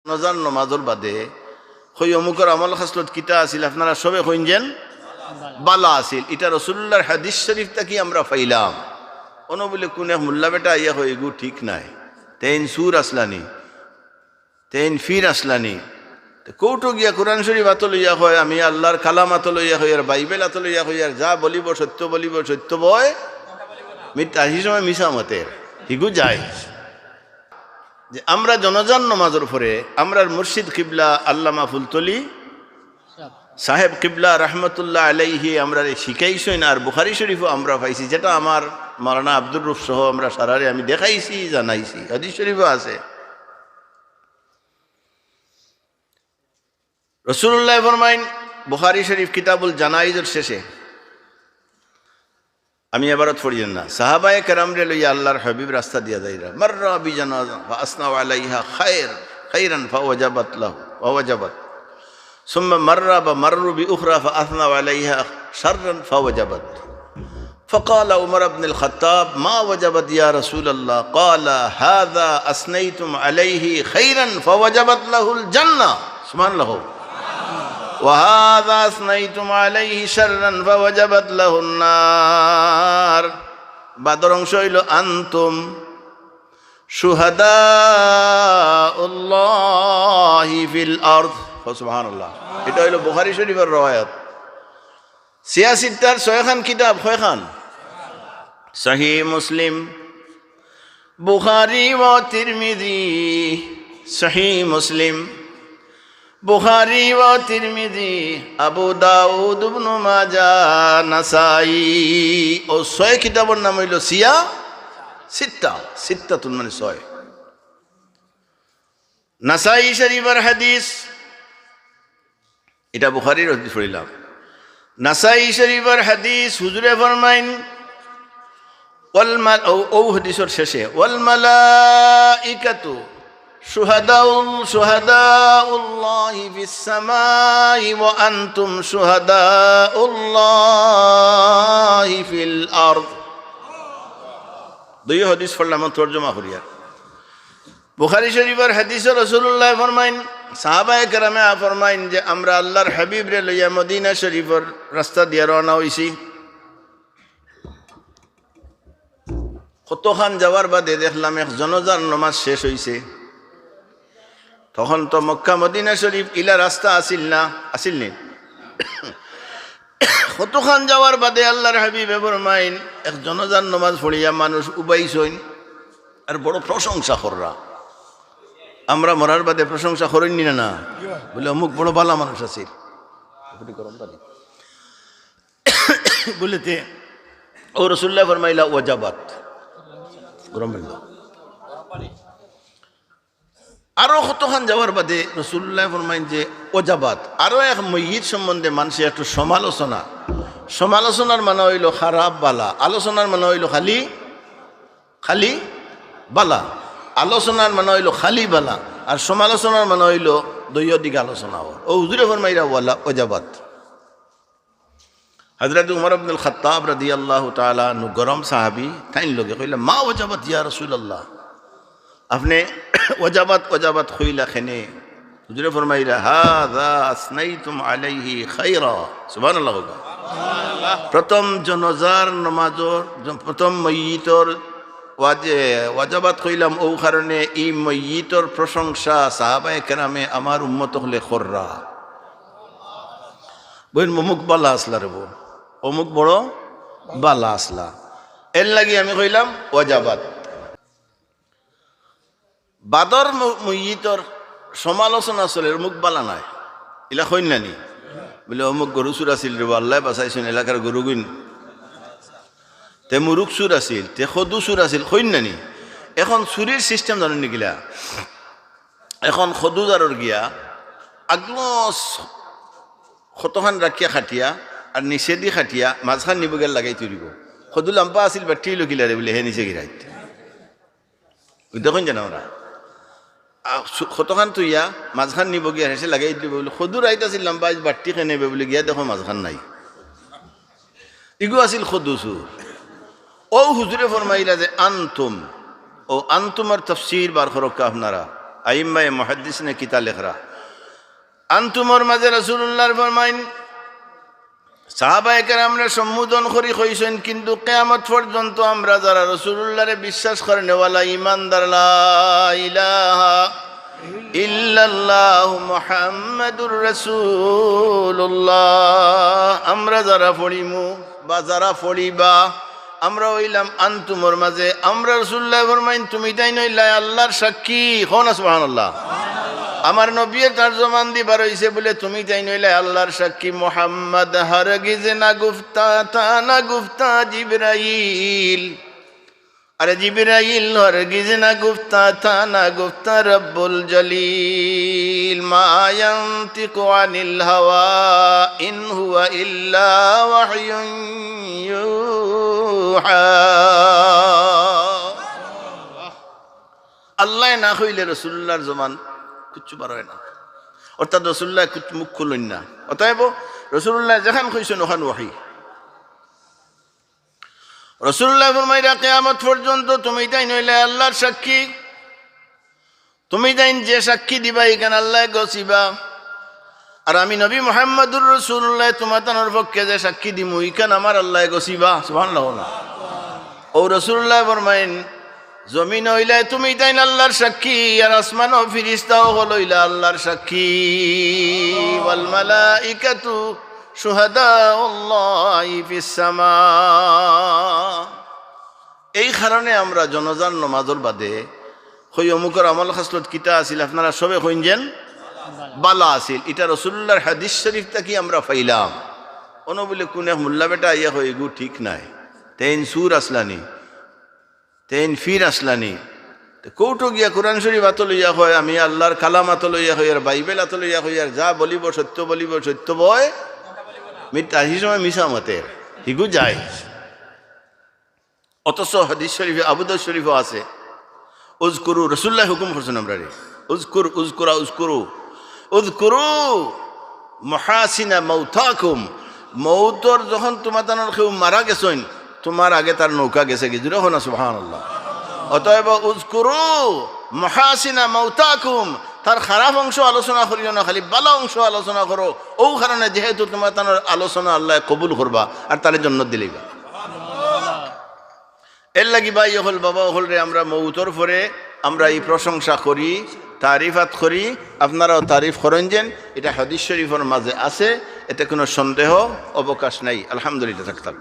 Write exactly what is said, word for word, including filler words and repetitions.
জনাজার নমাজর বাদে কই অমুকর আমল খাসলত কিতা আছিল, আপনারা সবে কইন যেন বালা আছিল। ইটা রাসূলুল্লাহর হাদিস শরীফ থাকি আমরা পাইলাম। অনো বুলে কুন এক মোল্লা বেটা আইয়া কয়, "ইগু ঠিক নায়, তেইন চুর আছলানি, তেইন ফির আছলানি।" তে কোর্টো গিয়া কোরআন শরীফ আতো লইয়া কয়, "আমি আল্লাহর কালাম আতো লইয়া কই, আর বাইবেল আতো লইয়া কই, আর যা বলিব সত্য বলিব, সত্য বয় মিথ্যা।" হি সময় মিছা মাতের, হিগু যায়। যে আমরা জনাজার নমাজর পরে আমরার মুর্শিদ কিবলা আল্লামা ফুলতলি সাহেব কিবলা রহমতুল্লাহ আলাইহি আমরারে শিখাইছইন, আর বুখারী শরীফও আমরা পাইছি, যেটা আমার মাওলানা আব্দুর রউফ সহ আমরা সারারে আমি দেখাইছি, জানাইছি, হাদিস শরীফও আছে। রাসূলুল্লাহ ফরমাইন, বুখারী শরীফ কিতাবুল জানাইজর শেষে, আমি এবারত পড়িয়েন না, সাহাবায়ে কেরামরে লইয়া আল্লাহর হাবিব রাস্তা দিয়া যাইরা, মাররা বি জানাজা ফা আসনাউ আলাইহা খায়র, খায়রান ফা ওয়াজাবাত লাহু, ফা ওয়াজাবাত। সুম্মা মাররা বা মাররু বি উখরা ফা আসনাউ আলাইহা শাররান ফা ওয়াজাবাত। فقال عمر بن الخطاب: ما وجبت يا رسول الله؟ قال: هذا أثنيتم عليه خيرا فوجبت له الجنة. سبحان الله. وهذا أثنيتم عليه شرا فوجبت له النار. বাদর অংশ অইলো, أنتم شهداء الله في الأرض. সুবহানাল্লাহ। ইটা অইলো বুখারী শরীফর রওয়ায়াত। সিয়া সিত্তার ছয়খান কিতাব, কয়খান? সহিহ মুসলিম, বুখারী ও তিরমিজি। সহিহ মুসলিম, বুখারী ও তিরমিজি, আবু দাউদ, ইবনু মাজাহ, নাসাই। অউ ছয় কিতাবর নাম অইলো সিয়া সিত্তা। সিত্তাতুন মানে ছয়। নাসাই শরীফর হাদিস, ইটা বুখারীর হাদিস পড়িলাম। নাসাই শরীফর হাদিস, হুজুরে ফরমাইন, ওয়াল মাল-, অউ, অউ হাদিসর শেষে, والملائكة شهداء، شهداء الله في السماء وأنتم شهداء الله في الأرض। দুই হাদিস পড়লাম, তর্জমা করিয়া। বুখারী শরীফর হাদিসো রাসূলুল্লাহ ফরমাইন, সাহাবায়ে কেরামে আ ফরমাইন যে, আমরা আল্লাহর হাবিবরে লইয়া মদিনা শরীফর রাস্তা দিয়া রওনা অইছি। কতখান যাওয়ার বাদে দেখলাম এক জনাজার নমাজ শেষ অইছে। তখন তো মক্কা মদিনা শরীফ ইলা রাস্তা আছিল না, আছিল নি? কতখান যাওয়ার বাদে আল্লাহর হাবিবে ফরমাইন, এক জনাজার নমাজ পড়িয়া মানুষ উবাইছইন, আর বড় প্রশংসা কররা। আমরা মরার বাদে প্রশংসা করইন নি না, না? বুলে, "অমুক বড় বালা মানুষ আছিল।" বুলে তে, অউ রাসূলুল্লাহ ফরমাইলা, "ওয়াজাবাত।" গরম পানি। আরো কতখান যাওয়ার বাদে রাসূলুল্লাহ ফরমাইন যে, "ওয়াজাবাত।" আরো এক মইয়িত সম্বন্ধে মানষে একটু সমালোচনা, সমালোচনার মানে অইলো খারাপ বালা, আলোচনার মানে অইলো খালি, খালি বালা। আলোচনার মানে অইলো খালি বালা, আর সমালোচনার মানে অইলো দুইও দিকে আলোচনা অর। অউ হুজুরে ফরমাইরা, "ওয়ালা ওয়াজাবাত।" হযরত উমর ইবনুল খাত্তাব রাদিয়াল্লাহু তাআলা আনহু, গরম সাহাবী, তাইন লগে কইলা, "মা ওয়াজাবাত ইয়া রাসূলুল্লাহ? আপনে ওয়াজাবাত, ওয়াজাবাত কইলা কেনে?" হুজুরে ফরমাইলা, "হাযা আসনাইতুম আলাইহি খায়রা।" সুবহানাল্লাহ কউক্কা। প্রথম জনাজার নমাজর, জ-, প্রথম মইয়িতর ওয়াজে-, ওয়াজাবাত কইলাম, অউ কারণে ই মইয়িতর প্রশংসা সাহাবায়ে কেরামে আমার উম্মত অকলে কররা। বইন, অমুক বালা আছলা রে বো, অমুক বড় বালা আছলা। এর লাগি আমি কইলাম ওয়াজাবাত। বাদর ম-, মইয়িতর সমালোচনা চলের, অমুক বালা নায়। ইলা কইন না নি? বুলে, "অমুক গরু চুর আছিল রে বো, আল্লায় বাচাইছইন, এলাকার গরুগুইন। তে মুরুগ চুর আছিল, তে কদু চুর আছিল", কইন না নি? এখন চুরির system জানইন নি কিলা? এখন কদু জারর গিয়া আগলো স-, কতখান রাখিয়া কাটিয়া আর নিচেদি কাটিয়া মাঝখান নিবগিয়া লাগাই থই দিবো। কদু লাম্বা আছিল, বাট্টি অইলো কিলা রে বুলে, হে নিচে গিরাইত। অউ দেখইন যেন আমরা। আ, সু-, কতখান থইয়া মাঝখান নিবগিয়া হেষে লাগাই দিবো বুলে, কদু রাইত আছিল লাম্বা, আইজ বাট্টি কেনে বে বুলে, গিয়া দেখো মাঝখান নাই। ইগু আছিল কদু চুর। অউ হুজুরে ফরমাইলা যে আনতুম, অউ আনতুমর তফসির বার করউক্কা আপনারা। আইম্মায়ে মুহাদ্দিসিনে কিতা লেখরা? আনতুমর মাঝে রাসূলুল্লাহর ফরমাইন, সাহাবায়ে কেরামরে সম্বোধন করি কইছইন, কিন্তু কিয়ামত পর্যন্ত আমরা যারা রাসূলুল্লাহরে বিশ্বাস করনেওয়ালা ইমানদার, লা ইলাহা ইল্লাল্লাহু মুহাম্মাদুর রাসূলুল্লাহ, আমরা যারা পড়িমু বা যারা পড়িবা, আমরা অইলাম আনতুমর মাঝে। আমরা রাসূলুল্লাহ ফরমাইন, তুমি তাইন অইলায় আল্লাহর সাক্ষী। কও না সুবহানাল্লাহ। আমার নবীয়ে তার জমান দিবার অইছে বুলে তুমি তাইন অইলায় আল্লাহর সাক্ষী। মুহাম্মদ হরগিজ না গুফতা থা না গুফতা জিবরাইল। আরে জিবরাইল হরগিজ না গুফতা থা না গুফতা রব্বুল জলিল। মা ইয়ানতিকু আনিল হাওয়া ইন হুয়া ইল্লা ওয়াহয়ুন ইউহা। আল্লায় না কইলে রাসূলুল্লাহর জমান কিচ্ছু বার অয় না, অর্থাৎ রাসূলুল্লাহ কিচ্ছু মুখ খুলইন না। অতএব রাসূলুল্লাহ যেখান কইছইন ওখান ওয়াহি। রাসূলুল্লাহ ফরমাইরা, কিয়ামত পর্যন্ত তুমি তাইন অইলায় আল্লাহর সাক্ষী। তুমি তাইন যে সাক্ষী দিবা, ইখান আল্লায় গছিবা। আর আমি নবী মুহাম্মদুর রাসূলুল্লাহ তুমাতানর পক্ষে যে সাক্ষী দিমু, ইখান আমার আল্লায় গছিবা। সুবহানাল্লাহ। ও রাসূলুল্লাহ ফরমাইন, জমিন অইলায় তুমি তাইন আল্লাহর সাক্ষী, আর আসমানো ফিরিস্তা অকল অইলা আল্লাহর সাক্ষী। ওয়াল মালাইকাতু শুহাদাউল্লাহি ফিস সামা। এই কারণে আমরা জনাজার নমাজর বাদে কই, অমুকর আমল খাসলত কিতা আছিল, আপনারা সবে কইন যেন বালা আছিল। ইটা রাসূলুল্লাহর হাদিস শরীফ থাকি আমরা পাইলাম। অনো বুলে কুন এক মোল্লা বেটা আইয়া কয়, এগু ঠিক নায়, তেইন চুর আছলানি, তেইন ফির আছলানি। তে কোর্টো গিয়া কোরআন শরীফ আতো লইয়া কয়, আমি আল্লাহর কালাম আতো লইয়া কই, আর বাইবেল আতো লইয়া কই, আর যা বলিব সত্য বলিব, সত্য বয় মিথ্যা, হি সময় মিছা মাতের, হিগু যায়। অথচ হাদিস শরীফে, আবু দাউদ শরীফও আছে, উযকুরু, রাসূলুল্লাহ হুকুম করছইন আমরারে, উযকুর, উযকুরা, উযকুরু, উযকুরু মাহাসিনা মাউতাকুম। মউতর যখন তুমাতানর কেউ মারা গেছইন, তুমার আগে তার নৌকা গেছেগি। জুরে কও না সুবহানাল্লাহ। অতএব উযকুরু মাহাসিনা মাউতাকুম, তার খারাপ অংশ আলোচনা করিও না, খালি বালা অংশ আলোচনা করো। অউ কারণে যেহেতু তুমাতানর আলোচনা আল্লায় কবুল করবা আর তারে জন্নত দিলাইবা। এরলাগি ভাই অকল, বাবা অকলরে আমরা মউতর পরে আমরা ই প্রশংসা করি, তারিফাত করি, আপনারাও তারিফ করইন যেন, ইটা হাদিস শরীফর মাঝে আছে, এতে কুনু সন্দেহ অবকাশ নাই। আলহামদুলিল্লাহ, থাকতাম।